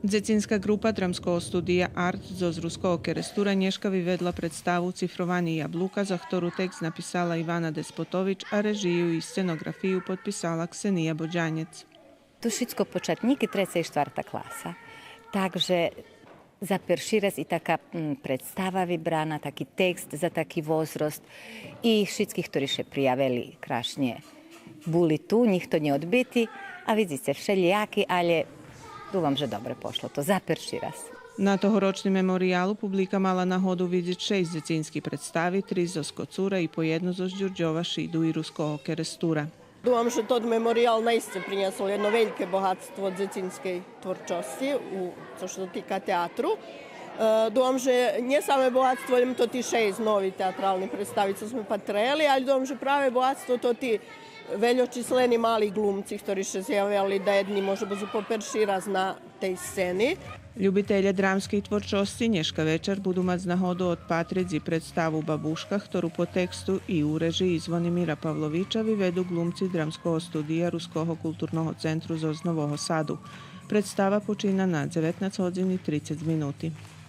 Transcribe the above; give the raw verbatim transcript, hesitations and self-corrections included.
Дзецинска ґрупа Драмского студия Арт зоз Руского Керестура нєшка виведла представу Цифровани яблука, за хтору текст написала Ивана Деспотович, а режию и сценоґрафию подписала Ксения Бодянєц. То шицко початнїки, треца и штварта класа. Так же за перши раз и така, м, представа вибрана, таки текст за таки возрост. И шицки хтори ше приявели крашнє були ту, нїхто нє одбити, а видзице, вшелїяки, алє думам же добре пошло то за перши раз. На тогорочним Мемориялу публика мала нагоду видзиц шейсц дзецински представи, три зоз Коцура и по єдну зоз Дюрдьова, Шиду и Руского Керестура. Думам же тот Мемориял наисце принєсол єдно вельке богатство дзецинскей творчосци, у, цо ше дотика театру. Е, думам же нє саме богатство лєм тоти шейсц нови театрални представи цо зме патрели, алє думам же праве богатство тоти вельочислени мали ґлумци хтори ше зявели даєдни може буц по перши раз на тей сцени. Любителє драмскей творчосци нєшка вечар буду мац нагоду одпатриц и представу Бабушка, хтору по тексту и у режиї Звонимира Павловича виведу ґлумци Драмского студия Руского културного центру зоз Нового Саду. Представа почина на дзеветнац годзин и трицец минути.